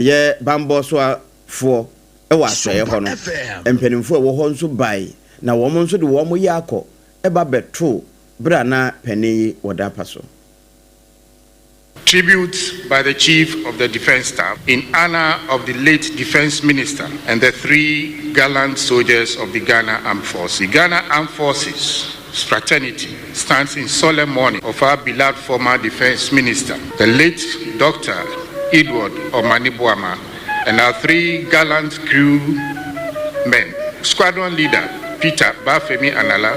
Yɛ bammɔ soafoɔ wɔ asoɛeɛ hɔ no, mpanimfoɔ a ɛwɔ hɔ nso bae, na wɔn nso de wɔn yɛ akɔ ba bɛtoo berɛ a na panin yi wɔ da pa so. Tributes by the Chief of the Defense Staff in honor of the late Defense Minister and the three gallant soldiers of the Ghana Armed Forces. The Ghana Armed Forces fraternity stands in solemn mourning of our beloved former Defense Minister, the late Dr. Edward Omane Boamah, and our three gallant crew men, Squadron Leader Peter Bafemi Anala,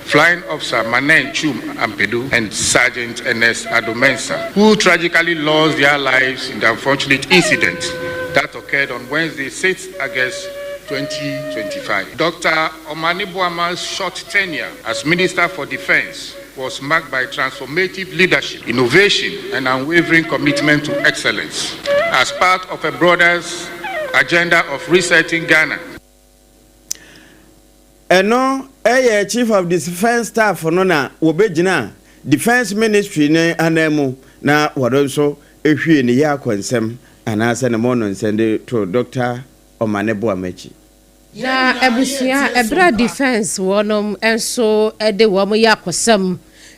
Flying Officer Manen Chum Ampedu, and Sergeant Ernest Adomensa, who tragically lost their lives in the unfortunate incident that occurred on Wednesday, 6 August 2025. Dr. Omane Boamah's short tenure as Minister for Defense was marked by transformative leadership, innovation, and unwavering commitment to excellence. As part of a broader agenda of resetting Ghana. Ɛno yɛ Chief of Defence Staff no na wɔbɛgyina Defence Ministry no ananmu na wɔde nso hwie ne yɛ akɔnsɛm anaasɛ ne mɔno nsɛm de to Dɔkta Omane Boamah akyi. Na abusua ɛberɛ a Defence wɔnom nso de wɔn yɛ akɔsɛm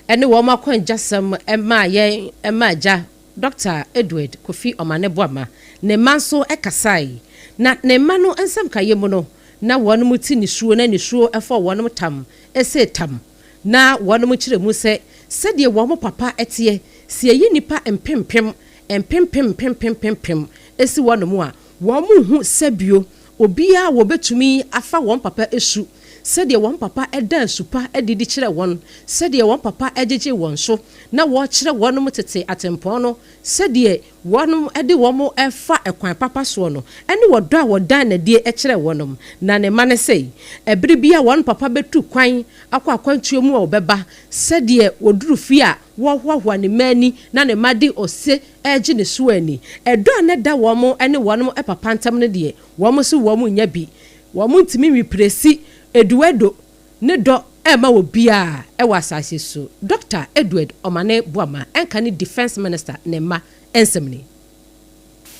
ne wɔn akwangyasɛm maa yɛn maa agya Dɔkta Edward Kofi Omane Boamah ne mma nso kasae. Na ne mma no nsɛm kaeɛ mu no, na wɔnom te nisuo na nisuo fɔ wɔnom tam see tam, na wɔnom kyerɛ mu sɛ sɛdeɛ wɔn papa teɛ, sɛ yɛyi nnipa mpempem mpempem mpempempempem si wɔnom a, wɔn nhu sɛbio obiara a wɔbɛtumi afa wɔn papa su, sɛdeɛ wɔn papa daa su pa adi de kyerɛɛ wɔn, sɛdeɛ wɔn papa gyegyee wɔn so na wɔkyerɛ wɔnom tete atempɔn no, sɛdeɛ wɔnom de wɔn fa kwan papa soɔ no, ne ɔdɔ a wɔdan no adie kyerɛɛ wɔnom. Na ne mma no sei, ɛberɛ biara wɔn papa bɛtu kwan akɔ akwantuo mu a ɔbɛba, sɛdeɛ wɔduru fie a wɔhoahoa ne mma ani na ne mma de ose regye ne so ani. Ɛdɔ a na ɛda wɔn ne wɔnom papa ntam no deɛ, wɔn nso wɔn nnya bi. Wɔn ntumi nwipresi Eduardo ne dɔ ɛmma obiara ɛwɔ asase so. Dɔkta Edward Omane Boamah ɛnka ne Defence Minister ne mma nsɛm ni.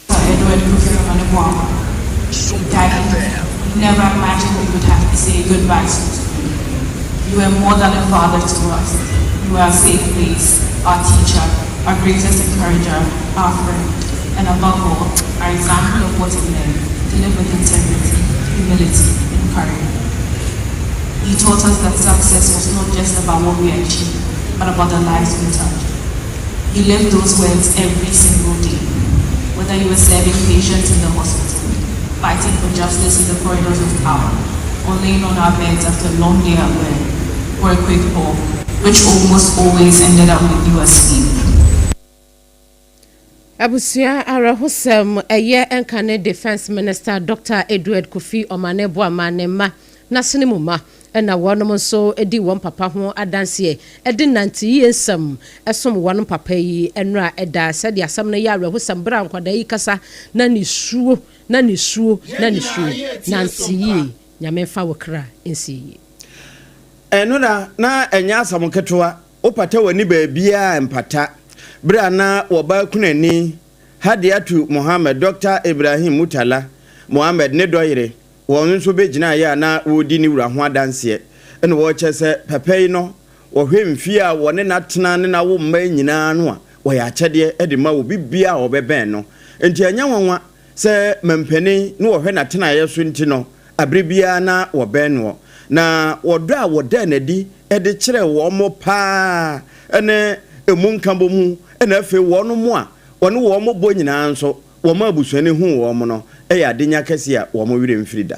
Edward Kofi Omane Boamah, Daddy, we never imagined we would have to say goodbye to you. You were more than a father to us. You were our safe place, our teacher, our greatest encourager, our friend, and above all, our example of what it meant to live with integrity, humility, and courage. You taught us that success was not just about what we achieved, but about the lives we touched. You lived those words every single day, whether you were serving patients in the hospital, fighting for justice in the corridors of power, or laying on our beds after a long day at work, or a quick call, which almost always ended up with you asleep. Abusua awerɛhosɛm ɛyɛ nka ne Defence Minister Dr. Edward Kofi Omane Boamah ne mma n'asene mu ma ɛna wɔnom nso di wɔn papa ho adanseɛ ɛde nante yie nsɛm ɛsom wɔn papa yi ɛnora ɛda sɛdeɛ asɛm no yɛ awerɛhosɛm berɛ a nkwadaa yi kasa na ne suo na ne suo na ne suo nante yie Nyame mfa wo kra nsie yie. Ɛno na na ɛnyɛ asɛm ketewa. Wopata w'ani baabiara mpata. Bere a na wɔbaa kunani Hadiatu Mohammed, Dɔkta Ibrahim Murtala Mohammed ne dɔ yere, wɔn nso bɛgyinaeɛ a na wɔredi ne wura ho adanseɛ na wɔrekyerɛ sɛ papa yi no wɔhwɛ mfie a wɔne no atena ne n'awo mma nyinaa no a wɔyɛ akyɛdeɛ de ma obi biara a ɔbɛbɛn no. Enti ɛnyɛ nwanwa sɛ mampanin na wɔhwɛ n'atenaeɛ so nti no abere biara na wɔbɛn noɔ. Na ɔdɔ a wɔdaa no adi de kyerɛɛ wɔn paa ne emu nkabom na afei wɔn a wɔne wɔn bɔ nyinaa nso wɔn abusuani huu wɔn no yɛ adenya kɛse a wɔn werɛ mfiri da.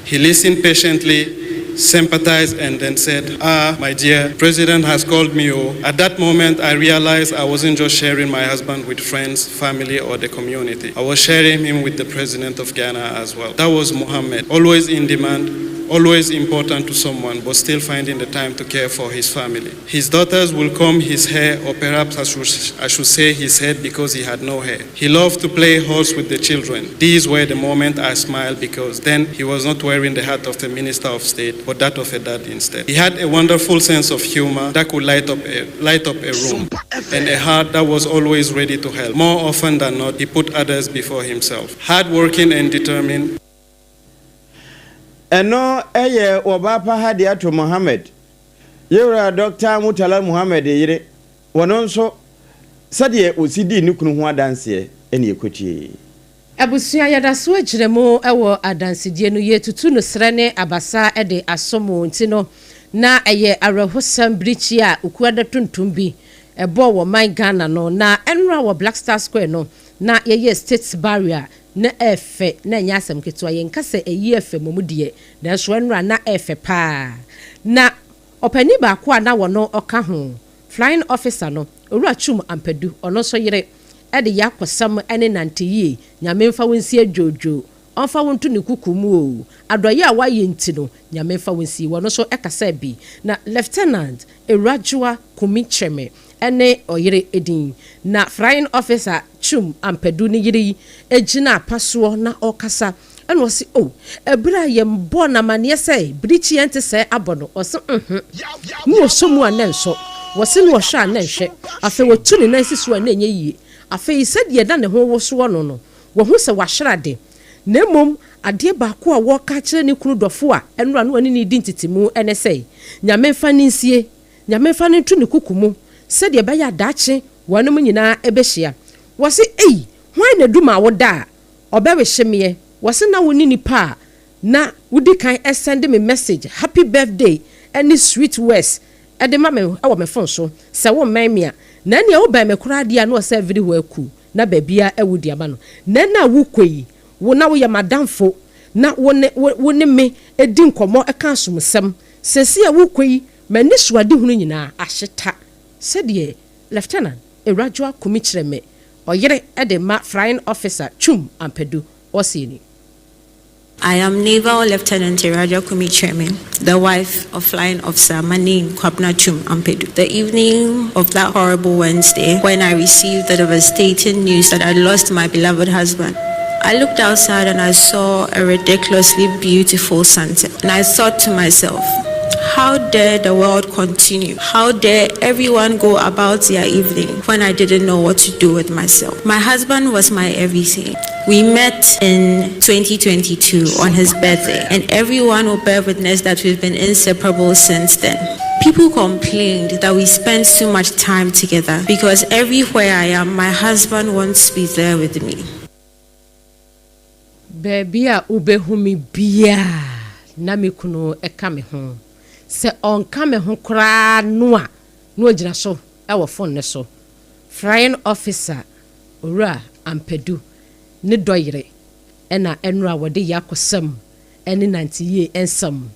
He listened patiently, sympathized, and then said, "Ah, my dear, President has called me. Oh." At that moment, I realized I wasn't just sharing my husband with friends, family, or the community. I was sharing him with the President of Ghana as well. That was Muhammad, always in demand, Always important to someone, but still finding the time to care for his family. His daughters will comb his hair, or perhaps I should say his head because he had no hair. He loved to play horse with the children. These were the moment I smiled because then he was not wearing the hat of the minister of state, but that of a dad instead. He had a wonderful sense of humor that could light up a room and a heart that was always ready to help. More often than not, he put others before himself. Hardworking and determined. Ɛno ɛyɛ wɔbaa pa Hadiato Mohammed, yɛwura Dr Murtala Muhammed yere. Wɔno nso, sɛdeɛ wɔsi dii ne kunu ho adanseɛ ɛne ɛkɔtie. Abusua, yɛda so agyina mu wɔ adansedie no. Yɛtutu no serɛ ne abasa de asom nti no, na ɛyɛ awerɛhosɛm birikyi a okuada tuntum bi ɛbɔɔ wɔ man Ghana no. Na ɛnora wɔ Black Star Square no na yɛyɛ state burial na ɛɛfɛ, na ɛnyɛ asɛm ketewa. Yɛnka sɛ ɛyi ɛfɛ mmom deɛ, nanso ɛnora na ɛɛfɛ paa. Na ɔpanin baako a na wɔno ɔka ho, flying officer no, Owura Twum Ampadu, ɔno nso yere ɛde yɛ akɔsɛm ɛne nante yie. Nyame mfa wo nsi adwodwo, ɔmfa wo nto ne kuku mu o. Adɔyɛ a wayɛ nti no, Nyame mfa wo nsi. Wɔno nso ɛkasa bi. Na Lieutenant Ewuradwoa Kumi Kyerɛmɛ ɛne ɔyere edin na flying officer Twum Ampadu ne yere yi egyina apasoɔ na ɔrekasa, ɛna ɔsi o, ɛberɛ a yɛn bɔ n'amaneɛ sɛ birikyi yɛn te sɛ abɔ no, ɔsi ne wɔsɔ mu a ne nsɔ, wɔsi ne wɔhwɛ a ne nhwɛ. Afei wɔtu ne nan si so a ne nyɛ yie. Afei sɛdeɛ na ne ho wosoɔ no, wɔho sɛ wahyerɛ ade. Na mmom adeɛ baako a wɔka kyerɛ ne kunu dɔfo a ɛnora no ɔne ne di ntetemu ɛne sɛ, Nyame mfa ne nsie, Nyame mfa ne nto ne kuku mu, sɛdeɛ ɛbɛyɛ adaakye wɔnom nyinaa ɛbɛhyia. Wɔse, ei, hwan na dum a woda a ɔbɛwehye meɛ? Wɔse na wo ne nipa a na wodi kan ɛsend me message, happy birthday ɛne sweet words ɛde ma me ɛwɔ me phone so sɛ wo mmɛn me a. Na nea wobɛn me koraa deɛ a, na ɔsɛ everywhere cool na baabia ɛwo di ama no. Na na wokɔ yi, wo na woyɛ madamfo na wo ne me edi nkɔmmɔ, ɛka asomsɛm. Sɛsi a wokɔ yi, m'ani so adehunu nyinaa ahyeta. Sɛdeɛ Lieutenant Ewuradwoa Kumi kyerɛ me, ɔyere ɛde ma flying officer Twum Ampadu, ɔsie ni. I am Naval Lieutenant Iraja Kumi Chairman, the wife of Flying Officer Manin Kwabena Twum Ampedu. The evening of that horrible Wednesday, when I received the devastating news that I lost my beloved husband, I looked outside and I saw a ridiculously beautiful sunset. And I thought to myself, how dare the world continue? How dare everyone go about their evening when I didn't know what to do with myself? My husband was my everything. We met in 2022 on his birthday, and everyone will bear witness that we've been inseparable since then. People complained that we spend too much time together because everywhere I am, my husband wants to be there with me. Baabi a wobɛhu me biaa na me kunu ɛka me ho. Sɛ ɔnka me ho koraa no a, na ogyina so ɛwɔ phone ne so. Flying officer Owura Ampadu ne dɔyere ɛna ɛnora wɔde yɛ akɔsɛm ɛne nante yie nsɛm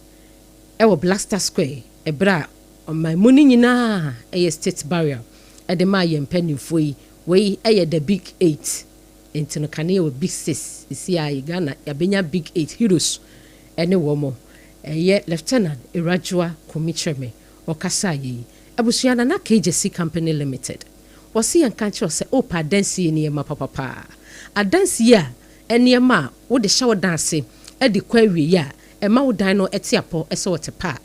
ɛwɔ Black Star Square, ɛberɛ a ɔman mu no nyinaa ɛyɛ state burial ɛde maa yɛn mpanimfoɔ yi. Wei ɛyɛ the Big Eight. Nti no, kane wɔ Big Six, esi a Ghana yɛabɛnya Big Eight heroes. Ɛne wɔn ɛyɛ Lieutenant Ewuradwoa Kumi Kyerɛmɛ ɔkasa yɛ yi. Abusua, Nana KJC Company Limited wɔsi yɛn ka kyerɛ sɛ ɔpa adansie nneɛma papapaa, adansie a nneɛma a wode hyɛ wo dan ase ɛde kɔ awie a ɛma wo dan no ɛte apɔ ɛsɛ wɔte pa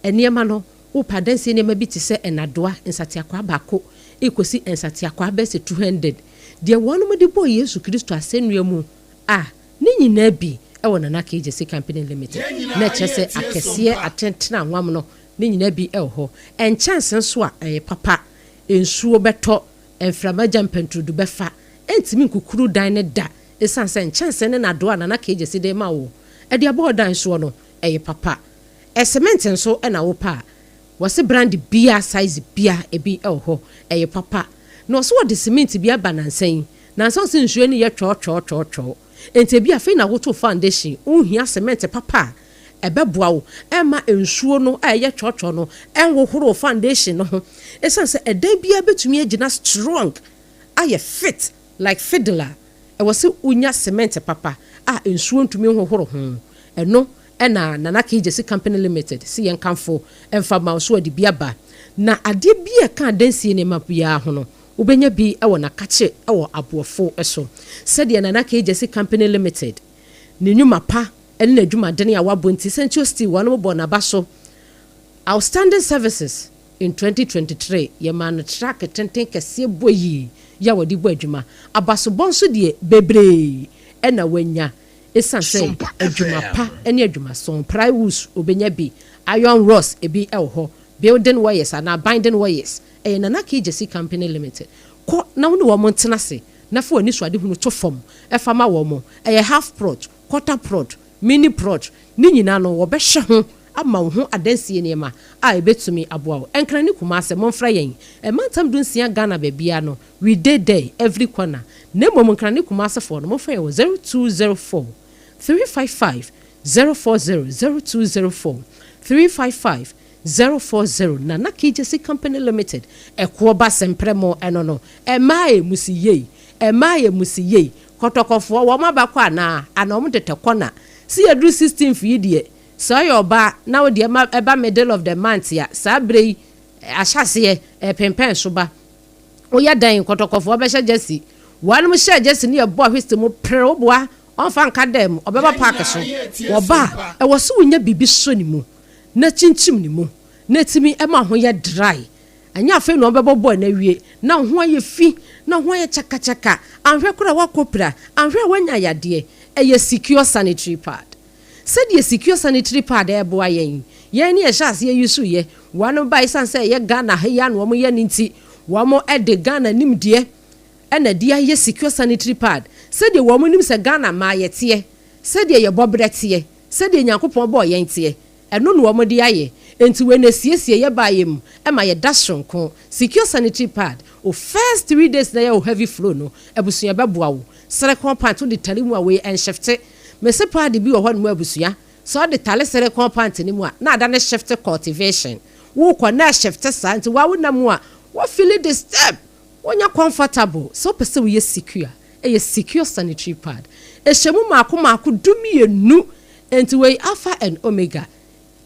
a nneɛma no. Wopa adansie nneɛma bi te sɛ ɛnadoa, nsateakwaa baako ekosi nsateakwaa bɛsɛ 200 deɛ wɔn de bɔɔ Yesu Kristo asɛnnua mu a, ne nyinaa bi ɛwɔ Nana KJC Company Limited. Na ɛkyerɛ sɛ akɛseɛ atentene anwam no ne nyinaa bi ɛwɔ hɔ. Nkyɛnse nso a ɛyɛ papa, nsuo bɛtɔ, mframa gya mpanturudu bɛfa, ɛntumi nkukuru dan ne da, ɛsiane sɛ nkyɛnse ne nadoa a Nana KJC de ma wo ɛde abɔ dan soɔ no ɛyɛ papa. Ɛcement nso ɛna wopɛ a, wɔsi brand bia, size bia, ebi ɛwɔ hɔ, ɛyɛ papa. Na ɔso wɔde cement bi aba nansan nansan sɛ nsuo no yɛ twɔɔtwɔɔtwɔɔtwɔɔ, nti ebi afei na woto foundation, wohia cement papa a ɛbɛboa wo ɛma nsuo no a ɛyɛ twɔɔtwɔɔ no ɛnhohoro foundation no ho, ɛsiane sɛ ɛdan biara bɛtumi agyina strong, ayɛ fit like fiddle a, ɛwɔ sɛ wonya cement papa a nsuo ntumi nhohoro ho. Ɛno. Ɛna Nana Kee Gyasi Company Limited se yɛnkamfo mfa ma wo so wɔde bi aba. Na adeɛ bi a ɛka adansie nneɛma biara ho no, wobɛnya bi wɔ n'akakye wɔ aboɔfo so. Sɛdeɛ Nana Kee Gyasi Company Limited ne nnwuma pa ne n'adwumadene a wabɔ nti, Century Steel wɔnom bɔɔ n'aba so Outstanding Services in 2023, yɛmaa no truck tenten kɛseɛ bɔ yie yi a wɔde bɔ adwuma. Abasobɔ nso deɛ bebree na wanya. Esiane sɛ adwuma pa ne adwumason, plywoods obenya bi, iron rods ebi wɔ hɔ, building wires anaa binding wires, ɛyɛ Nana Kee Gyasi Company Limited. Kɔ na wo ne wɔn ntena ase na fa w'anisoadehunu to fam fa ma wɔn. Ɛyɛ half plot, quarter plot, mini plot, ne nyinaa no wɔbɛhwɛ ho ama wo ho adansie nneɛma a ɛbɛtumi aboa wo. Nkran ne Kumase, momfrɛ yɛn. Mantam dunsia Ghana baabiara no, we dey there every corner. Na mmom Nkran ne Kumasefoɔ no, momfrɛ yɛn wɔ 0204 355 040, 0204 355 040. Nana Kegyesi Company Limited, ɛkoɔ ba sɛmprɛ mo ɛno no, ɛmaa yɛ musi yei, ɛmaa yɛ musi yei. Kɔtɔkɔfoɔ, wɔn aba kɔ anaa? Anaa wɔn tetɛ kɔ na? Se yɛduru 16th yi deɛ, sɛ ɔyɛ ɔbaa na wo deɛ ma ɛba middle of the month a, saa berɛ yi ahyɛaseɛ ɛrepempɛn so ba. Woyɛ dɛn kɔtɔkɔfoɔ bɛhyɛ jersey? Wɔnom hyɛɛ jersey no yɛ bɔɔ whistle mu prr wo boa ɔnfa nka dɛm ɔbɛba park so. Wɔba a ɛwɔ sɛ wonya biribi sɔ ne mu na kyinkyim ne mu na ɛtumi ma ho yɛ dry. Ɛnyɛ afei na wɔbɛbɔ bɔɔl no awie na wo ho ayɛ fi na wo ho ayɛ kyakakyaka anhwɛ koraa woakɔ pira anhwɛ a woanya yadeɛ. Ɛyɛ secure sanitary pad. Sɛdeɛ secure sanitary pad ɛreboa yɛn, yɛn ne yɛhyɛ aseɛ use yɛ, wɔn ba ɛsiane sɛ ɛyɛ Ghana ha yi ara na wɔn yɛ no nti, wɔn de Ghana nimdeɛ na ɛde ayɛ secure sanitary pad, sɛdeɛ wɔn nim sɛ Ghana mmaa yɛteɛ, sɛdeɛ yɛ bɔberɛ teɛ, sɛdeɛ Nyankopɔn bɔɔ yɛn teɛ, ɛno na wɔn de ayɛ, enti wei na ɛsiesie yɛ baayɛ mu ma yɛda soronko. Secure sanitary pad, wo first 3 days na ɛyɛ wo heavy flow no, abusua bɛboa wo, silicone pant wode tare mu a wei ɛnshifte. Mese pad bi wɔ hɔ nom abusua, sɛ ɔde tare silicone pant no mu a, na ada ne shift cultivation. Wokɔ na ɛshifte saa, nti waa wonam mu a, wo feel disturb, wonyɛ comfortable. Sɛ wopɛ sɛ woyɛ secure, ɛyɛ secure sanitary pad. Ɛhyɛ mu maako maako 12, nti wei alpha and omega.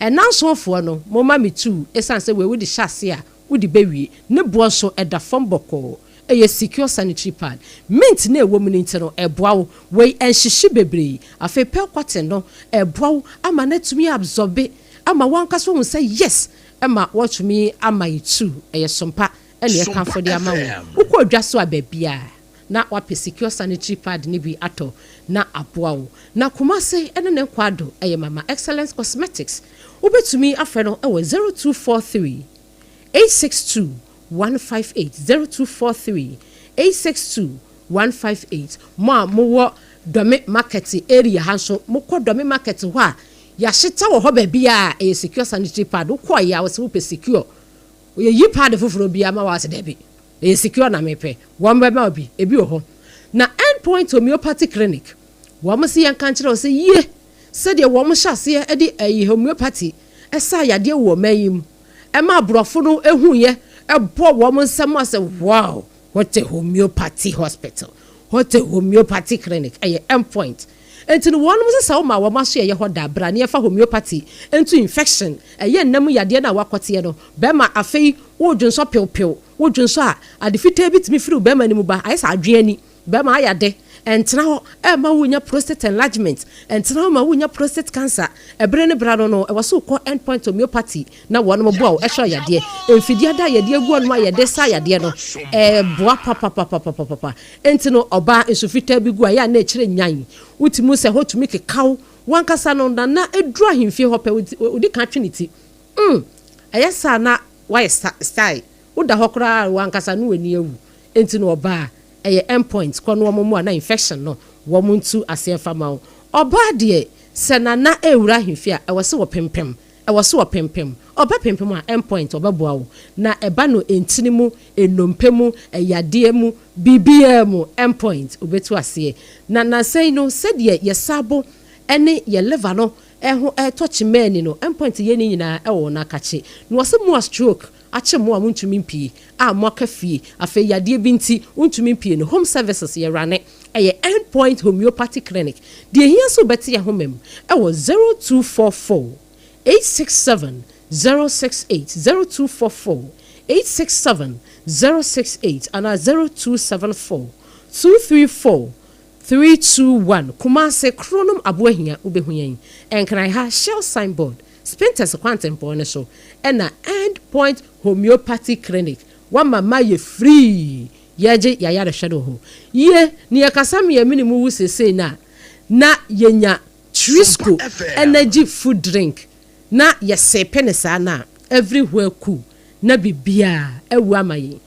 Ɛnansonfoɔ no, momma me tuu, ɛsiane sɛ wei wode hyɛ ase a, wode bɛwie. Ne boɔ nso, ɛda fam bɔkɔɔ. Ɛyɛ secure sanitary pad. Mint na ɛwɔ mu no nti no, ɛboa wo. Wei ɛnhyehye bebree. Afei pearl cotton no, ɛboa wo ama no atumi absorb ama wankasa wohu sɛ yes, ɛma wɔtumi ama yi tu. Ɛyɛ sompa ɛna ɛkamfo de ama wo. Wokɔ dwa so a baabiara na wapɛ secure sanitary pad ne bi atɔ na aboa wo. Na Kumase ɛne ne nkwado ɛyɛ Mama Excellence Cosmetics. Wobɛtumi afrɛ no ɛwɔ 0243 862 158, 0243 862 158. Mo a mowɔ Dɔme Market area ha nso, mokɔ Dɔme Market hɔ a, yɛahyeta wɔ hɔ baabi a ɛyɛ secure sanitary pad. Wokɔɔ yɛ a, wɔsɛ wopɛ secure, yɛyi pad foforɔ bi ama wɔ ase daabi, ɛyɛ secure na mepɛ, wɔn bɛma bi ebi wɔ hɔ. Na Endpoint Homeopathy Clinic, wɔn si yɛn ka nkyerɛ wɔ sɛ yie sɛdeɛ wɔn hyɛ aseɛ de ɛyi homeopathy ɛsa yadeɛ wɔ ɔman yi mu, ɛma aborɔfo no ehu yɛ ɛbɔ wɔn nsɛm asɛ, "Wow, what a homeopathy hospital, what a homeopathy clinic!" Ɛyɛ Endpoint. Nti no wɔn sɛ wɔn a wɔn aso yɛ hɔ da abira ne yɛfa homeopathy nto infection, ɛyɛ nnam yadeɛ no a wakɔteɛ no bɛrima. Afei wodwo nsɔ pewpew, wodwo nsɔ a ade fitaa bi tumi firi bɛrima no mu ba, ayɛ sɛ adwene ani bɛrima ayɛ ade. Ɛntena hɔ ɛma wonya prostate enlargement, ɛntena hɔ ma wonya prostate cancer. Ɛberɛ ne bra no, ɛwɔ so wokɔ Endpoint Homeopathy na wɔn boa wo ɛhwɛ yadeɛ. Mfidie ada a yɛde agu ɔnom a yɛde sa yadeɛ no ɛɛboa papapapapapa. Nti no ɔbaa nsu fitaa bi gu a yɛ a na ɛkyerɛ nyan, wotumi sɛ hɔ tumi kekaw wankasa no nana eduru ahemfie hɔ pɛ, odi kan twe ne ti ɛyɛ saa na wayɛ style woda hɔ koraa wankasa no w'ani awu. Nti no ɔbaa, ɛyɛ Endpoint, kɔ no wɔn mu a na infection no wɔn ntu aseɛ fa ma wo. Ɔbaa deɛ, sɛ nana ewura ahemfie a, ɛwɔ sɛ wɔpempem, ɛwɔ sɛ wɔpempem, ɔbɛpempem a Endpoint ɔbɛboa wo. Na ɛba no ntini mu, nnompe mu, ɛyadeɛ mu, biribiara mu, Endpoint obetu aseɛ. Na nansɛn no, sɛdeɛ yɛsabo ɛne yɛ liver no ɛho ɛtɔ kyimɛni no, Endpoint yɛ ne nyinaa ɛwɔ wɔn akakye na wɔsɛ mu a stroke. akye mo a montumi mpie a moaka fie afei yadeɛ bi nti wontumi mpie no, home services yɛ rane. Ɛyɛ End Point Homeopathy Clinic. Deɛ ehia sɛ wobɛte yɛn homa mu ɛwɔ 0244 867 068, 0244 867 068 anaa 0274 234 321. Kumase, Kronom Aboahia, wobɛhu yɛn. Nkran ha, Shell signboard, Spintex kwantempɔn no so ɛna End Point Homeopathy Clinic wama ma yɛ free yɛgye yɛayarehwɛ no hɔ yie. Ne yɛkasa mmiɛmene mu wu seesei no a na yɛnya Trisco Energy Food Drink na yɛsepe ne saa no a everywhere cool na biribiaa awu ama yɛn.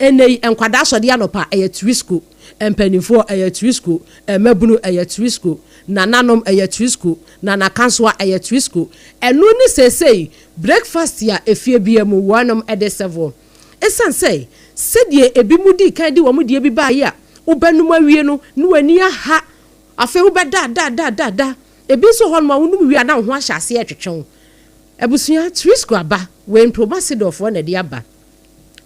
Ɛnɛ yi nkwadaa sɔde anɔpa ɛyɛ Trisco, mpanimfoɔ ɛyɛ Trisco, mmabunu ɛyɛ Trisco, nananom ɛyɛ Trisco, nanakansoa ɛyɛ Trisco. Ɛno ne seesei breakfast a efie bia mu wɔnom ɛde sɛvoɔ. Ɛsiane sɛ sɛdeɛ ebi mu di kan di wɔn deɛ bi baayɛ a wobɛnum awie no ne w'ani aha, afei wobɛda da da da da. Ebi nso hɔ nom a wonum wie a na wo ho ahyɛ aseɛ ɛtwetwe. Abusua, Trisco aba wei mpromasidɔfoɔ na ɛde aba.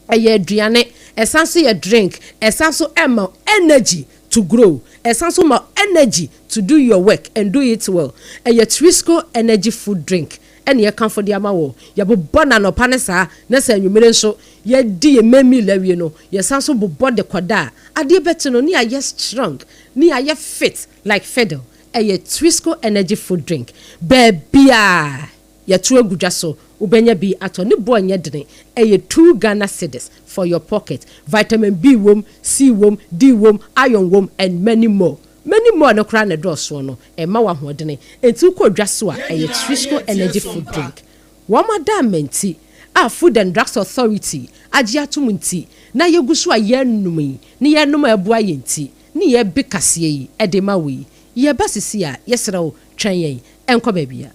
Ɛyɛ aduane, ɛsan so yɛ drink, ɛsan so ɛma energy to grow, ɛsan so ma energy to do your work and do it well. Ɛyɛ Trisco Energy Food Drink ɛne yɛkamfo de ama wɔ. Yɛbobɔ n'anɔpa ne saa na sɛ anwummere nso yɛdi yɛ main meal awie no, yɛsan so bobɔ de kɔda a adeɛ bɛte no ne yɛayɛ strong ne yɛayɛ fit like fiddle. Ɛyɛ Trisco Energy Food Drink. Baabia yɛto agu dwa so wobɛnya bi atɔ ne boɔ nyɛ dene, ɛyɛ 2 Ghana cedis for your pocket. Vitamin B wom, C wom, D wom, iron wom and many more, many more no koraa na ɛdɔɔsoɔ no ɛma wɔ ahoɔdene. Nti wokɔ dwa so a, ɛyɛ Trisco Energy Food Drink. Wɔn ada amanti a Food and Drugs Authority agye atom nti na yɛgu so a yɛnum yi ne yɛnum a ɛboa yɛn ti ne yɛbi kaseɛ yi ɛde ma wo yi. Yɛba sisi a yɛsrɛ wo twɛn yɛn, ɛnkɔ baabi a.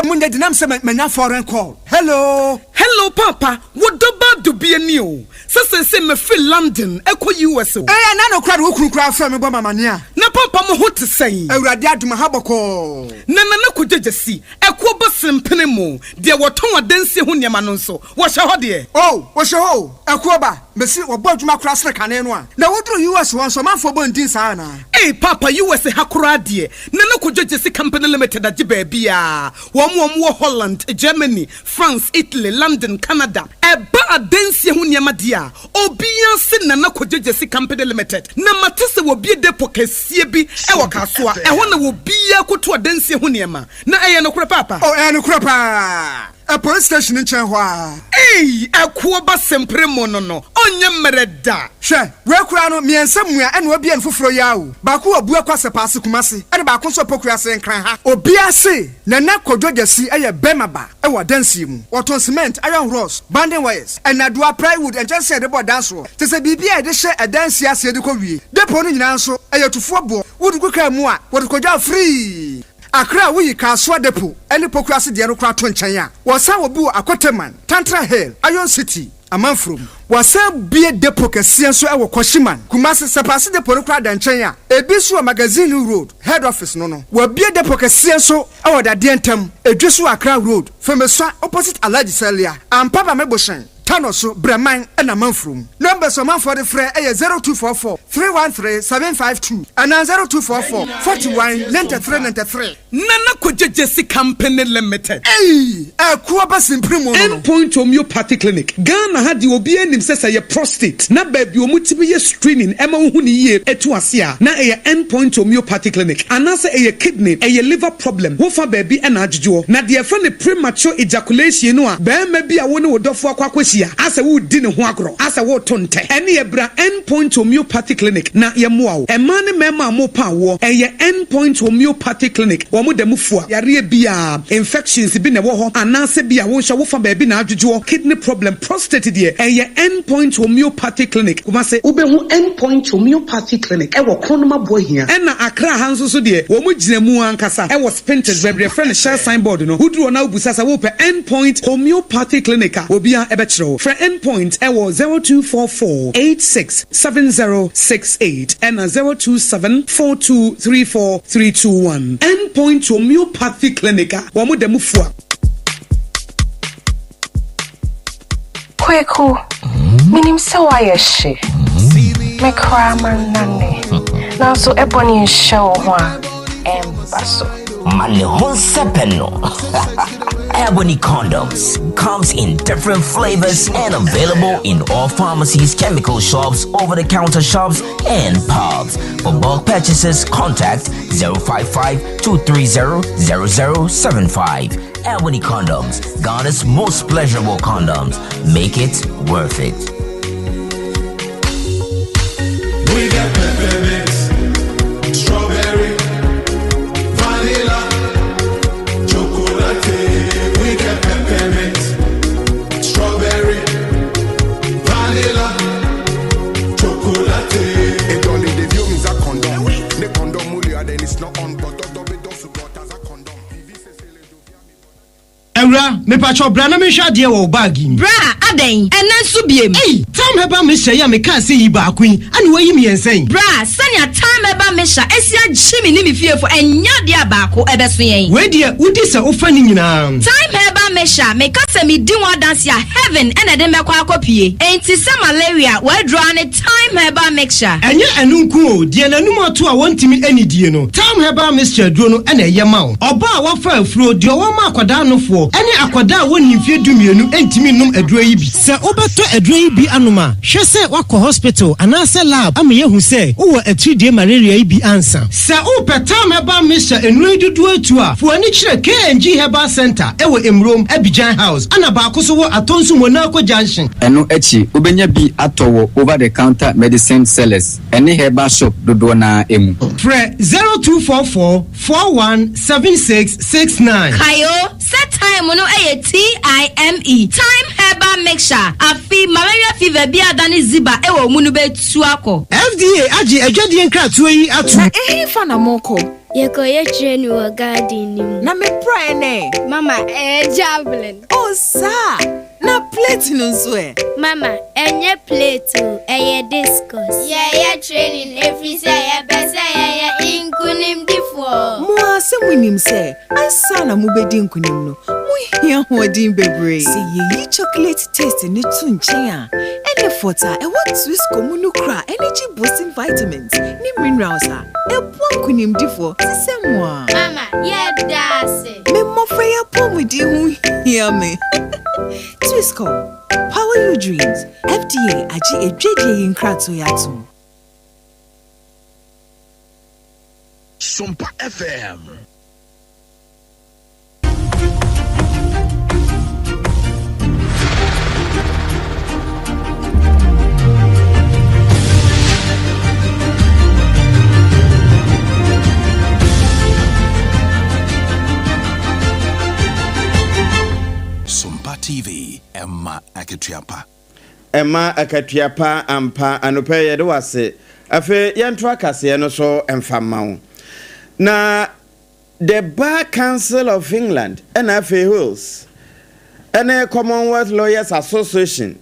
Munya dinam sɛ manya foreign call. Hello? Hello, Papa. Wodɔ ba dubie ni o. Sɛ sɛ mefiri London ɛkɔ US o. Ɛyɛ na no kora de wo kunu kora frɛ me bɔ mamane a. Na papa, mo ho te sɛn? Awurade adom, ha bɔkɔɔ. Na Nana Kodwo si ɛkoɔ bɔ sempene mu deɛ wɔtɔn adansie ho nneɛma no nso wɔhyɛ hɔ deɛ. O wɔhyɛ hɔ o. Ɛkoɔ ba mesi wɔbɔ adwuma kora sene kane no a na woduru US hɔ nso ɔmanfoɔ bɔ ndin saa anaa? Ei Papa, US ha koraa deɛ, Nana Kodwo Gyesi Company Limited agye baabi a wɔn wɔ Holland, Germany, France, Italy, London, Canada. Ɛba adansie ho nneɛma deɛ a obiara se Nana Kodwo Gyesi Company Limited. Na mate sɛ wɔbie depo kɛseɛ bi ɛwɔ Kasoa, ɛhɔ na wɔbiara koto adansie ho nneɛma. Na ɛyɛ nokorɛ, Papa? O, ɛyɛ nokorɛ paa. Ɛ police station nkyɛn hɔ a. Ei, ɛkoɔ ba sempere mu no ɔnyɛ mmerɛ da. Hwɛ, wei koraa no mmiɛnsa mua ɛna wabie no foforɔ yi a o. Baako wɔ Bua Kwasɛ Paase Kumase, ɛna baako nso wɔ Pokuase Nkran ha. Obiara se Nana Kodwo Gyasi ɛyɛ bɛrima ba ɛwɔ adansie mu. Wɔtɔn cement, iron rods, bonding wires, ɛnadoa, plywood, nkyɛnsee a yɛde bɔ dan soɔ, te sɛ biribi a yɛde hyɛ ɛdansie aseɛ de kɔ wie. Depo no nyinaa nso ɛyɛ tufoɔ boɔ. Wode gu kaa mu a, wɔde kɔdwa free. Akra a woyi Kasoa depo ne Pokuase deɛ no koraa to nkyɛn a, wɔsan wɔ bi wɔ Akoteman, Tantra Hill, Iron City, Amanfurom. Wɔsan bie depo kɛseɛ nso wɔ Kwashiman, Kumase. Sɛpaase depo no koraa da nkyɛn a, ebi nso wɔ Magazine Road head office no. Wɔabie depo kɛseɛ nso wɔ Dadeɛ ntam, Edwe so Accra Road, Femesua opposite Alhaji Salia, Ampaba Mebohyɛn, Tano so, Brɛman ɛna Amanfurom. Numbers ɔmanfoɔ de frɛ ɛyɛ 0244 313 752 anaa 0244 41 93 93. Nana Kodwo Gyesi Company Limited. Ei, ɛkoɔ ba simpiri mu no. Endpoint Homeopathy Clinic Ghana ha deɛ, obi anim sɛ yɛ prostate na baabi ɔmo tumi yɛ screening ɛma wohu ne yie ɛtu ase a, na ɛyɛ Endpoint Homeopathy Clinic. Anaasɛ ɛyɛ kidney, ɛyɛ liver problem, wofa baabi ɛna adwodwoɔ na deɛ ɛfɛ ne premature ejaculation no a, bɛrima bi a wo ne wo dɔfo akɔ akɔhyia asɛ wodi ne ho agorɔ asɛ woto ntɛ, ɛne yɛbra Endpoint Homeopathy Clinic na yɛmmoa wo. Ɛmaa ne mmarima a mopa awoɔ, ɛyɛ Endpoint Homeopathy Clinic. Wɔn da mu fua yareɛ biara, infections bi na ɛwɔ hɔ anaasɛ bi a wohyɛ wofa baabi na adwodwoɔ, kidney problem, prostate deɛ, ɛyɛ Endpoint Homeopathy Clinic, Kumase. Wobɛhu Endpoint Homeopathy Clinic ɛwɔ Kronoma Boahia. Ɛna. Accra ha nso so deɛ, wɔn gyina mu ankasa wɔ Spintex, baabi a yɛfrɛ no Shell signboard no. Woduru hɔ na wobisa sɛ worepɛ End Point Homeopathy Clinic a, obiara bɛkyerɛ wo. Frɛ End Point wɔ 0244 86 7068 ɛna 027 4234 321. End Point Homeopathy Clinic a wɔn da mu fua. Kweku, menim sɛ woayɛ hye. Me koraa mannane. Nanso ɛbɔ ne nhyɛ wo ho a, ɛmba so. Ma ne ho nsɛpɛ no. Ebony condoms comes in different flavors and available in all pharmacies, chemical shops, over-the-counter shops, and pubs. For bulk purchases, contact 055 230 0075. Ebony condoms, Ghana's most pleasurable condoms. Make it worth it. We got peppermint, strawberry, vanilla, chocolate. We got peppermint, strawberry, vanilla, chocolate. It only the view means a condom. Ne condom mulia, then it's not on. But support as a condom. Awura, mepakyɛw bra na menhwɛ adeɛ wɔ wo bag yi mu. Bra, adɛn? Ɛnnɛ nso biem? Ei! Thyme Herbal Mixture yi a mekaa sɛ yi baako yi, ɛna woayi mmiɛnsa yi? Bra, sɛnea Thyme Herbal Mixture asi agye me ne me fiefo, ɛnyɛ adeɛ a baako ɛbɛso yɛn. Wei deɛ, wodi sɛ wofa ne nyinaa. Thyme Herbal Mixture, meka sɛ medi ho adanse a, heaven na ɛde mɛkɔ akɔpue. Enti sɛ malaria, w'aduro ara ne Thyme Herbal Mixture. Ɛnyɛ ɛno nko o, deɛ n'anum ato a wɔntumi nnidie no, Thyme Herbal Mixture aduro no na ɛyɛ ma wo. Ɔbaa a wafa afuro, deɛ ɔwɔ ma akwadaa nofoɔ, ne akwadaa a wɔnni mfeɛ dumienu ntumi nnom aduro yi bi. Sɛ wobɛtɔ aduro yi bi anom a, hwɛ sɛ woakɔ hospital anaasɛ lab ama yɛahu sɛ wowɔ atiridie malaria yi bi ansa. Sɛ wopɛ Thyme Herbal Mixture nnuro yi dodoɔ atu a, fa w'ani kyerɛ K&G Herbal Centre wɔ Mmrom, Abidjan House, ɛna baako nso wɔ Atonsu Monaco Junction. Ɛno akyi, wobɛnya bi atɔ wɔ over-the-counter medicine sellers ne herbal shop dodoɔ no ara mu. Frɛ 0244 41 76 69. Kae o, sɛ thyme no yɛ TIME, Thyme Herbal Mixture, afe malaria fever bi a adane ziba wɔ wo mu no bɛtu akɔ. FDA agye adwadie nkratoɔ yi atom. Na ɛhefa na morekɔ? Yɛkɔyɛ training wɔ garden no mu. Na me praeɛ no ɛ? Mama, ɛyɛ javelin. Oh, saa! Na plate no nso ɛ? Mama, ɛnyɛ plate o, ɛyɛ discus. Yɛyɛ training ɛfiri sɛ yɛpɛ sɛ yɛyɛ nkonimdifoɔ. Mo ara sɛ monim sɛ ansa na mobɛdi nkonim no, mohia ahoɔden bebree. Sɛ yɛyi chocolate taste no to nkyɛn a, ɛnne fɔt a ɛwɔ Twisco mu no kura energy boosting vitamins ne minerals a ɛboa nkonimdifoɔ te sɛ mo ara. Mama, yɛda ase! Me mmɔfra yi apɔwmuden ho hia me. Twisco, power your dreams. FDA agye adwadie yi nkratoɔ yi atom. Sompa FM. Sompa TV, ɛma akatua pa. Ɛma akatua pa ampa. Anɔpa yi yɛde wo ase. Afei yɛntoa kaseɛ no so mfa mma wo. Na The Bar Council of England ɛna afei Wales ɛne Commonwealth Lawyers Association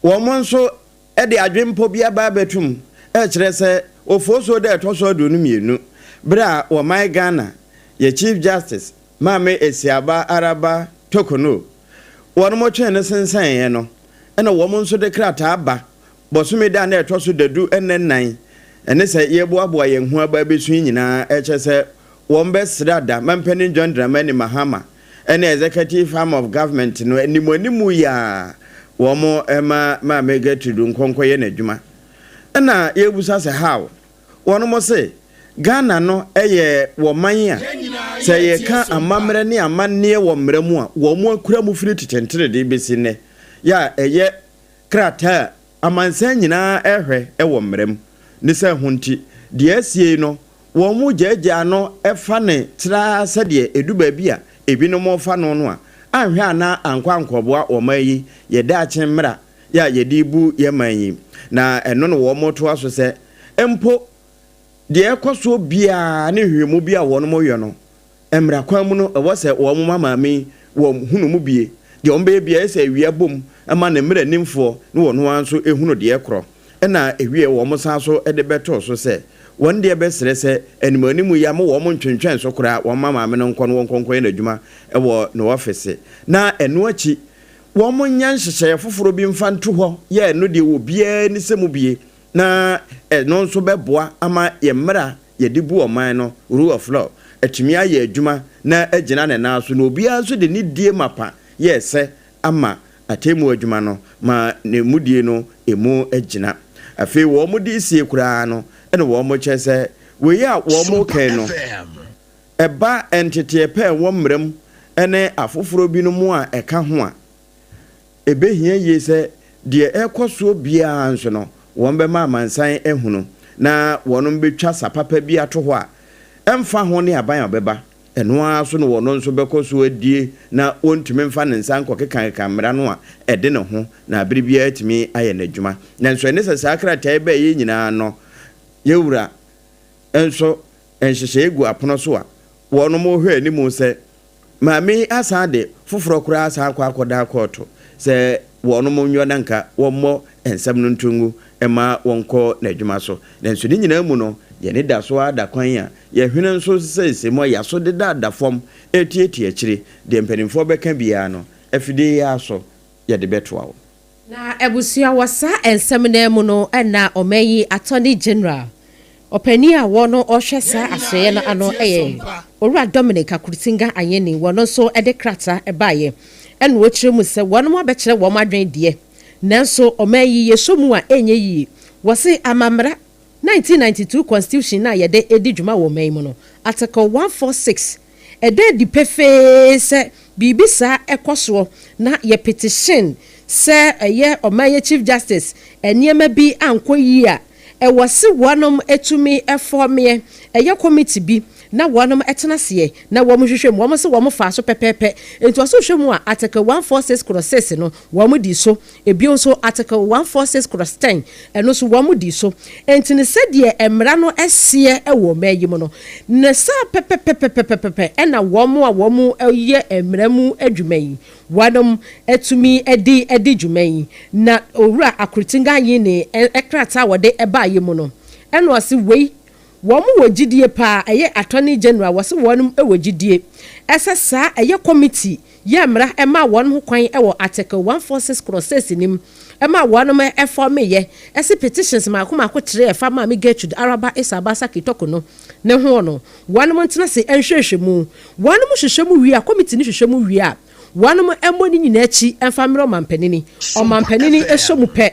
wɔn nso de adwempɔ bi aba abɛtum ɛrekyerɛ sɛ Ofosuo da ɛtɔ so 22 berɛ a wɔman Ghana yɛ Chief Justice Maame Esiaba Araba Torkornoo wɔn twee no sensɛneeɛ no ɛna wɔn nso de krataa ba Bosome da a na ɛtɔ so dadu nna nnan ne sɛ yɛreboaboa yɛn ho aba abɛsu yi nyinaa kyerɛ sɛ wɔbɛsra da Mampanin John Dramani Mahama ne Executive Arm of Government no animuanimu yi a wɔma Maame Gertrude nkɔ nkɔyɛ n'adwuma. Ɛna yɛrebusa sɛ how? Wɔnom se Ghana no yɛ wɔman a sɛ yɛka amammerɛ ne amanneɛ wɔ mmara mu a wɔn akura mu firi tetenterede bɛsi nnɛ yɛ a ɛyɛ krataa a amansan nyinaa rehwɛ wɔ mmara mu ne sɛ ho nti, deɛ asie yi no, wɔgyaagyaa no fa no traa sɛdeɛ ɛdu baabi a ebinom refa no no a, anhwɛ a na ankɔ ankɔboa ɔman yi yɛ daakye mmara yɛ a yɛde rebu yɛn man yi. Na ɛno na wɔtoa so sɛ, mpo. Deɛ ɛrekɔ soɔ biara ne nhwehwɛmu bi a wɔnom yɔ no, mmara kwan mu no ɛwɔ sɛ wɔn ma maame yi wɔn hunu mu bie. Deɛ wɔn bɛyɛ biara ɛyɛ sɛ awia bom ma ne mmaranimfoɔ ne wɔn ara nso hunu deɛ ɛkorɔ. Ɛna ɛwieɛ wɔn san so de bɛtoo so sɛ wɔn deɛ bɛsrɛ sɛ animuanimu yi ama wɔn ntwentwɛn so koraa wɔn ma maame no nkɔ na wɔnkɔ nkɔyɛ n'adwuma wɔ ne ɔfese. Na ɛno akyi wɔn nyɛ nhyehyɛeɛ foforɔ bi mfa nto hɔ yɛ ɛno deɛ obiara ani sɛ mu bie na ɛno nso bɛboa ama yɛn mmara a yɛde bu ɔman no, rule of law, atumi ayɛ adwuma na agyina ne nan so, na obiara nso de nidie mapa yɛ sɛ ama atemmuo adwuma no ma ne mudie no ɛmu agyina. Afei wɔn de sie koraa no na wɔn kyerɛ sɛ wei a wɔn reka yi no ɛba nteteɛ pɛ a ɛwɔ mmara mu ne afoforɔ binom a ɛka ho a, Ɛbɛhia yie sɛ deɛ ɛrekɔ soɔ biara nso no, wɔbɛma amansan ahunu, na wɔnom bɛtwa sa papa bi ato hɔ a, ɛmfa ho ne aban a ɔbɛba, ɛno ara so na wɔno nso bɛkɔ so adie na wɔntumi mfa ne nsa nkɔkekakeka mmara no a ɛde ne ho na bere biara atumi ayɛ n'adwuma. Nanso ɛne sɛ saa krataa yi baeɛ nyinaa no, yɛn Wura nso nhyehyɛeɛ gu apono so a wɔnom rehwɛ anim sɛ Maame yi asan de foforɔ koraa asan akɔ akɔdan kɔɔto sɛ wɔnom nyɔ na nka wɔmmɔ nsɛm no nto ngu mma wɔnkɔ n'adwuma so. Nanso ne nyinaa mu no, yɛn ani da so ara da kwan a yɛn hwene nso seesei mu a yɛn aso dedaada fam retiatia akyire. Deɛ mpanimfoɔ bɛka biara no, afidie yi ara so yɛde bɛtoa wo. Na abusua wɔ saa nsɛm no ara mu no na ɔman yi Attorney General, ɔpanin a wɔn ɔhwɛ saa asoɛeɛ no ano yɛ Owura Dominic Akuritinga Ayeni, wɔn nso de krataa baeɛ ɛna ɔkyerɛ mu sɛ wɔn abɛkyerɛ wɔn adwene deɛ nanso ɔman yi yɛsɔ mu a ɛnyɛ yie. Wɔse amammara, 1992 Constitution no a yɛde di dwuma wɔ ɔman yi mu no, Article 146 Ɛda adi pefee sɛ biribi saa kɔ soɔ na yɛ petition sɛ ɛyɛ ɔman yɛ Chief Justice nneɛma bi ankɔ yie a, ɛwɔ se wɔnom tumi fɔmeɛ ɛyɛ committee bi na wɔnom tena aseɛ na wɔn hwehwɛ mu. Wɔn se wɔn faa so pɛpɛɛpɛ. Nti ɔse wohwɛ mu a Article 146 clause 6 no wɔn dii so. Ebio nso Article 146 clause 10, ɛno nso wɔn dii so. Enti no sɛdeɛ mmara no seɛ wɔ ɔman yi mu no, ne saa pɛpɛpɛpɛpɛpɛ na wɔn a wɔyɛ mmara mu adwuma yi, wɔnom atumi de adi dwuma yi. Na Owura Akuritinga Ayine krataa a wɔde baeɛ mu no, ɛna ɔse wei, wɔn wɔ gyidie paa, ɛyɛ Attorney General, wɔse wɔnom wɔ gyidie sɛ saa ɛyɛ committee yɛɛ mmara maa wɔn ho kwan wɔ Article 146 clause 6 no mu maa wɔnom fɔɔmeyɛ se petitions maako maako kyeree ɛfa Maame Gertrude Araba Esaaba Sackey Torku no ne ho no wɔnom ntena se nhwɛhwɛ mu. Wɔnom hwehwɛ mu wie a, committee no hwehwɛ mu wie a, wɔnom mmɔ ne nyinaa akyi mfa mmerɛ ɔmanpanini. Ɔmanpanini sɔ mu pɛ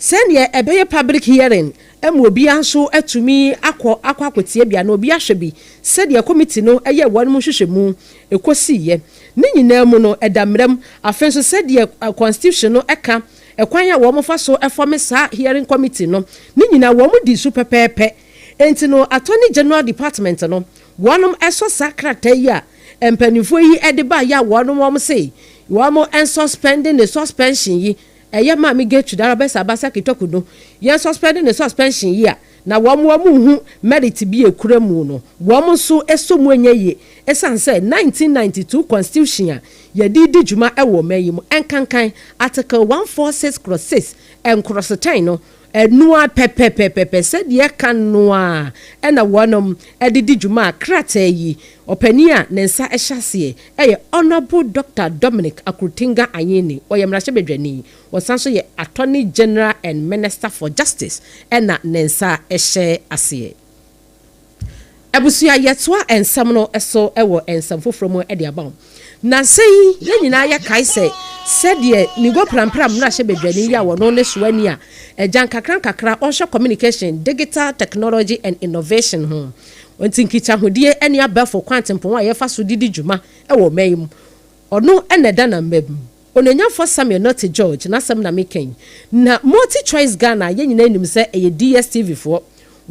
sɛdeɛ ɛbɛyɛ public hearing ma obiara nso atumi akɔ akɔ akɔtie bi anaa obi ahwɛ bi sɛdeɛ committee no yɛɛ wɔnom nhwehwɛmu kɔsiiɛ. Ne nyinaa mu no, ɛda mmara mu. Afei nso sɛdeɛ Constitution no ka ɛkwan a wɔfa so fɔme saa hearing committee no, ne nyinaa wɔdi so pɛpɛɛpɛ. Enti no Attorney General Department no, wɔnom sɔ saa krataa yi a mpaninfoɔ yi de baeɛ a wɔnom wɔn se wɔn nsuspɛnde ne suspension yi, ɛyɛ Maame Gertrude Arabessa Abasaki Torku no, yɛn suspɛnde ne suspension yi a, na wɔn wɔn nhu merit bi a ɛkura mu no, wɔn nso sɔ mu nyɛ yie ɛsiane sɛ 1992 Constitution a yɛde redi dwuma wɔ ɔman yi mu, ɛnkankan Article 146 clause 6 nkorɔsotɛn no, ɛno ara pɛpɛpɛpɛpɛ sɛdeɛ ɛka no ara na wɔnom de di dwuma a krataa yi ɔpanin a ne nsa hyɛ aseɛ yɛ Honourable Doctor Dominic Akuritinga Ayine, ɔyɛ mmarahyɛbadwani. Ɔsan nso yɛ Attorney General and Minister for Justice na ne nsa hyɛ aseɛ. Abusua, yɛtoa nsɛm no so wɔ nsɛm foforɔ mu de aba wo. Nnansa yi, yɛn nyinaa yɛkae sɛ sɛdeɛ Nigo Prampram mmarahyɛbadwani yi a ɔno ne soani a agya nkakrankakra ɔhwɛ Communication, Digital Technology and Innovation ho nti nkitahodie ne abɛɛfo kwantempɔn a yɛfa so de di dwuma wɔ ɔman yi mu, ɔno na ɛda n'amam. Onuonyamfoɔ Samuel Nortey George n'asɛm na meka yi. Na Multi Choice Ghana a yɛn nyinaa nim sɛ ɛyɛ DSTV foɔ,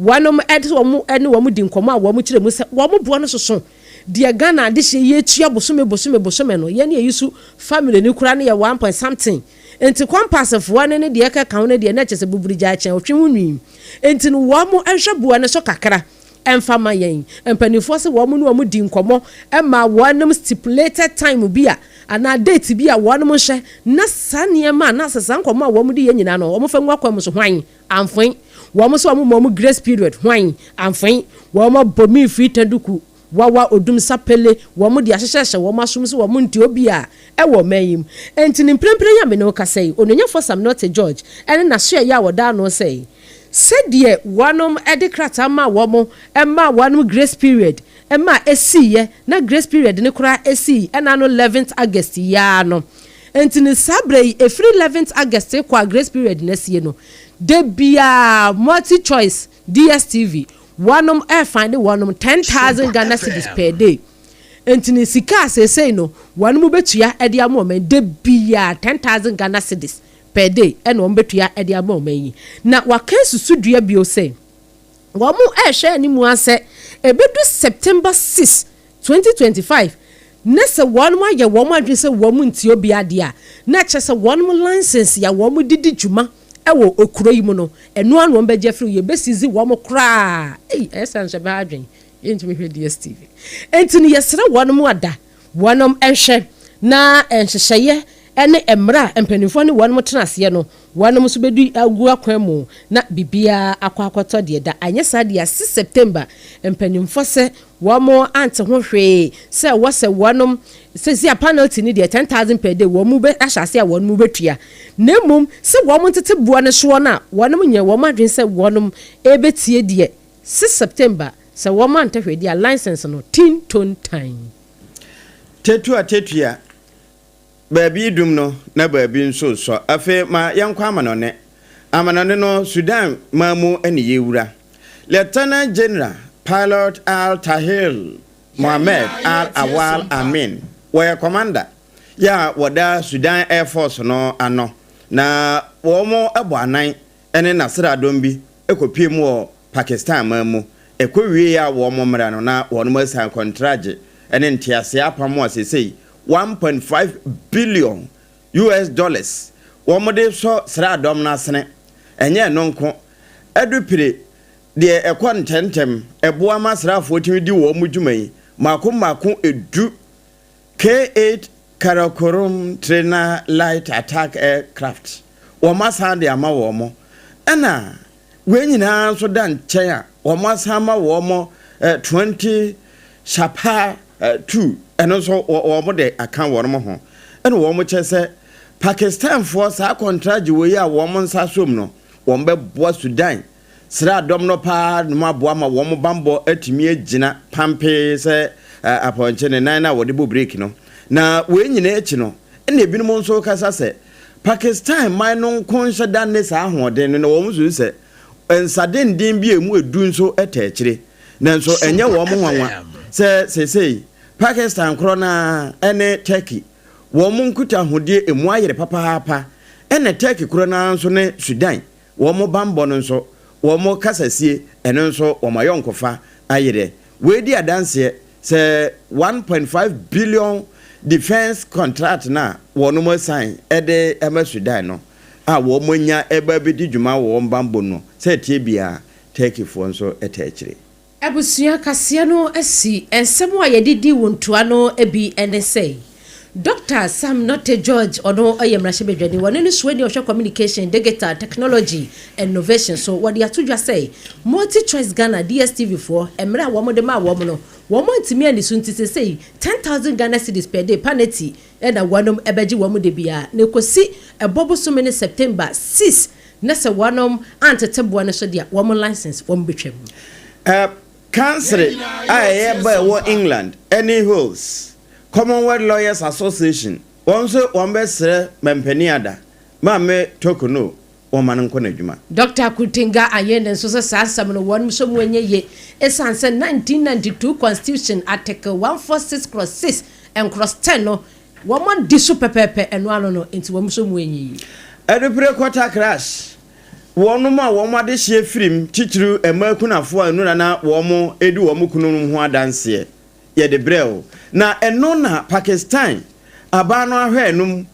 wɔnom de wɔn ne wɔn di nkɔmmɔ a wɔn kyerɛ mu sɛ wɔn boɔ no soso deɛ Ghana adehyeɛ yi atua bosome bosome bosome no, yɛn yɛyi so family no koraa no yɛ one point something. Nti Compass foɔ no ne deɛ ɛkeka ho no deɛ na kyerɛ sɛ buburi gyaa kyɛn ɔtwe ho nwi. Nti no wɔn nhwɛ boɔ no so kakra. mfa ma yɛn. Mpanimfoɔ sɛ wɔn ne wɔn di nkɔmmɔ ma wɔnom stipulated time bi a anaa date bi a wɔnom hyɛ na saa nneɛma anaasɛ saa nkɔmmɔ a wɔn di yɛ nyinaa no wɔn fa ngu akwan mu so hwan amfoe. Wɔn sɛ wɔn ma wɔn grace period hwan amfoe. Wɔn abɔ mi firi taduku wawa odum sapele wɔn de ahyehyɛhyɛ wɔn asom sɛ wɔn nti obi a ɛwɔ ɔman yi mu. Enti ne mprempren yi a me ne wo kasa yi, Onuonyamfoɔ Sam Nortey George ne n'asoɛeɛ a wɔda ano sɛ sɛdeɛ wɔnom de krataa maa wɔn maa wɔnom grace period ma ɛsiiɛ na grace period no koraa ɛsii ɛna ano 11th August yi ara no. Enti no saa berɛ yi ɛfiri 11th August rekɔ a grace period no asie no, da biara multi choice DSTV wɔnom ɛrefinde wɔnom 10,000 Ghana cedis per day. Enti no sika a seesei no wɔnom bɛtua de ama ɔman da biara 10,000 Ghana cedis per day ɛna wɔn bɛtua de ama ɔman yi. Na wɔaka asusu dua bio sɛ wɔn rehwɛ anim ara sɛ ɛbɛdu September 6, 2025 na sɛ wɔn ayɛ wɔn adwene sɛ wɔn ntie obiara deɛ a, na kyerɛ sɛ wɔn license a wɔn de di dwuma wɔ kuro yi mu no, ɛno ara na wɔn bɛgye afiri hɔ. Yɛbɛsizi wɔn koraa. Ei, ɛyɛ saa nso ɛbɛha adwene. Yɛntumi hwɛ DSTV. Enti no yɛsrɛ wɔn ada wɔn nhwɛ na nhyehyɛeɛ ne mmara a mpanimfoɔ ne wɔn tena aseɛ no, wɔn nso bɛdi agu akwan mu na biribiara akɔ akɔtɔ deɛ da. Anyɛ saa deɛ a, 6 September, mpanimfoɔ sɛ wɔn ante ho hwee sɛ ɛwɔ sɛ wɔn, seesei a penalty no deɛ 10,000 per day wɔn bɛ ahyɛ aseɛ a wɔn bɛtua. Na mmom sɛ wɔn ntete boɔ no soɔ no a, wɔn nyɛ wɔn adwene sɛ wɔn rebɛtie deɛ 6 September sɛ wɔn ante hwee deɛ a, license no tin ton tan. Tetua tetua, baabi redum no na baabi nso resɔ. Afei ma yɛnkɔ amanɔne. Amanɔne no, Sudan man mu na yɛrewura. Lieutenant General Pilot Al Tahir Mohamed Al Awal Amin, wɔyɛ commander yɛ a wɔda Sudan Air Force no ano, na wɔbɔ anan ne n'asraadɔm bi kɔpue mu wɔ Pakistan man mu. Ɛkɔwiei a wɔn mmara no na wɔn asian kɔntragye ne nteaseɛ apam a seesei 1.5 billion US dollars wɔn de sɔ sraadɔm no asene. Ɛnyɛ ɛno nko, adupire deɛ ɛkɔ ntɛmntɛm, ɛboa ma asraafoɔ tumi di wɔn dwuma yi mmaako mmaako du. K-8 Karakorum Trainer Light Attack Aircraft, wɔasan de ama wɔn. Ɛna wei nyinaa nso da nkyɛn a, wɔasan ama wɔn 20 Shapar 2, ɛno nso wɔde aka wɔn ho. Ɛna wɔkyerɛ sɛ Pakistanfoɔ saa kɔntragye wei a wɔn nsa asom no, wɔbɛboa Sudan Sraadɔm no paa nom aboa ma wɔn bammɔ atumi agyina pampee sɛ apɔnkye ne nan no a wɔde bɔ breki no. Na wei nyinaa akyi no, ɛna ebinom nso rekasa sɛ Pakistan man no nko nhyɛ da nne saa ahoɔden no na wɔn susu sɛ nsa denden bi a emu edu nso ta akyire. Nanso ɛnyɛ wɔn nwanwa sɛ seesei Pakistan korɔ no ara ne Turkey wɔn nkutahodie emu ayere papaapa ɛna Turkey korɔ no ara nso ne Sudan Wɔn bammɔ no nso, wɔn kasasie, ɛno nso wɔn ayɔnkofa ayerɛ. Wei di adanseɛ sɛ 1.5 billion defence contract no a wɔn asan de ama Sudan no a wɔn anya reba abɛdi dwuma wɔ wɔn bammɔ no, sɛ ɛteɛ biara Turkeyfoɔ nso taa akyire. Abusua kaseɛ no asi. Nsɛm a yɛde di wo ntoa no bi ne sɛ, Dɔkta Sam Nortey George, ɔno yɛ mmarahyɛbadwani, wɔne no suani a ɔhwɛ Communication, Digital, Technology and Innovation so, wɔde ato dwa sɛ MultiChoice Ghana, DSTV foɔ, mmerɛ a wɔde maa wɔn no, wɔn antumi anni so nti seesei 10,000 Ghana cedis per day panati na wɔnom bɛgye wɔn da biara, na ɛkɔsi ɛbɔ bosome ne September 6 Na sɛ wɔnom antete boɔ no so deɛ, wɔn license wɔn bɛtwam. Kansere a ɛyɛ ba ɛwɔ England ne Wales Commonwealth Lawyers Association wɔn nso wɔn bɛsrɛ mampanin ada Maame Torkonoo wɔn ma no nkɔ n'adwuma. Dɔkta Kutinga Ayene nso sɛ saa nsɛm no wɔnom sɛ mu ɛnyɛ yie ɛsiane sɛ 1992 Constitution Article 146 clause 6 and clause 10 no Wɔn di so pɛpɛɛpɛ, ɛno ano no, enti wɔn nso mu anyi yie. Adupire Quarter Crash, Wɔnom a wɔn adehyeɛ firim, titiriw mmaa akunafoɔ a nnura na wɔn redi wɔn kununom ho adanseɛ, yɛde brɛ wo. Na ɛno na Pakistan aban no ahwɛanom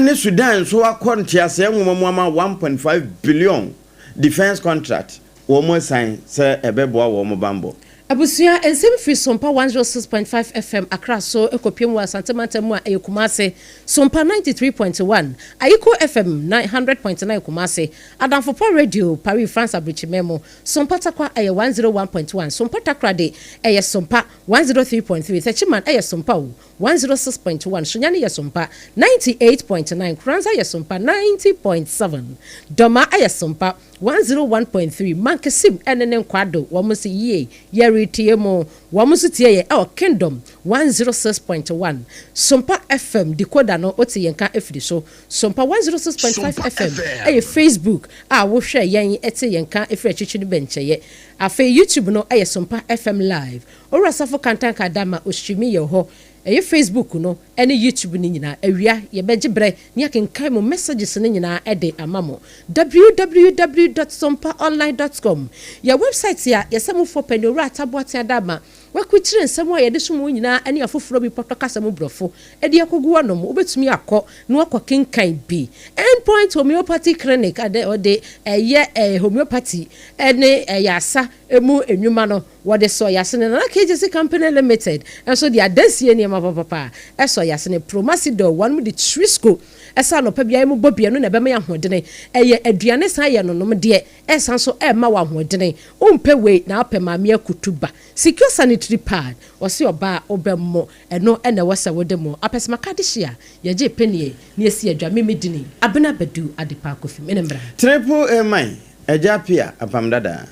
ne Sudan nso akɔ nteaseɛ nwoma mu ama 1.5 billion defence contract. wɔn asiane sɛ ɛbɛboa wɔn bammɔ. Abusua nsɛm firi Sompa 106.5 FM Accra so kɔpiem wɔ Asante mantam mu a ɛyɛ Kumasi, Sompa 93.1, Ayiko FM 100.9 Kumasi, Adamfo Pa Radio Paris France Abrikyiman mu, Sompa Tarkwa ɛyɛ 101.1, Sompa Takoradi ɛyɛ Sompa 103.3, Techiman ɛyɛ Sompa o 106.1, Sunyani yɛ Sompa 98.9, Kuranza yɛ Sompa 90.7, Dɔma ɛyɛ Sompa 101.3, Mankesim ɛne ne Nkwado wɔn nso yie yɛretie mu. Wɔn nso tie yɛ ɛwɔ Kingdom 106.1. Sompa FM decoder no wote yɛn ka efiri so. Sompa 106.5 FM ɛyɛ Facebook a wohwɛ yɛn ɛte yɛn ka efiri akyikyi no bɛnkyɛyɛ. Afei YouTube no ɛyɛ Sompa FM Live. Owura Safo Kantanka Dama ostreami yɛ hɔ. Ɛyɛ Facebook no ɛne YouTube no nyinaa. Awia yɛbɛgye brɛ ne akenkan mo messages no nyinaa ɛde ama mo. www.sompaonline.com yɛ website a yɛsɛ mofoɔ pɛ ne Owura Ataboate Adama wakukyerɛ nsɛm a yɛde som wo nyinaa ne afoforɔ bi pɔtɔ kasa mu borɔfo ɛde akɔgu hɔnom. Wobɛtumi akɔ na wakɔ kenkan bi. Endpoint Homeopathy Clinic ade ɔde ɛyɛ homeopathy ɛne ɛyɛ asa emu enwuma no wɔde sɔ yase ne. Nana KGC Company Limited nso de adansie nneɛma papapa ɛsɔ yase ne. Promasidor wɔn mu de Trisco ɛsɛ anɔpa biara mu bɔ bia no na ɛbɛma yɛ ahoɔdene. Ɛyɛ aduane san yɛ nonom deɛ ɛsan so ɛma wɔ ahoɔdene. Wompɛ wei na wopɛ Maame Akutu ba Secure sanitary pad. Ɔse ɔbaa wobɛmmɔ ɛno ɛna ɛwɔ sɛ wode mo apɛsɛmaka de hye a yɛgye pɛneɛ na yɛsi adwa. Meme dini Abena Badu Adepa Kofi mene mmra. Triple A man, Agya Pia Apam Dada.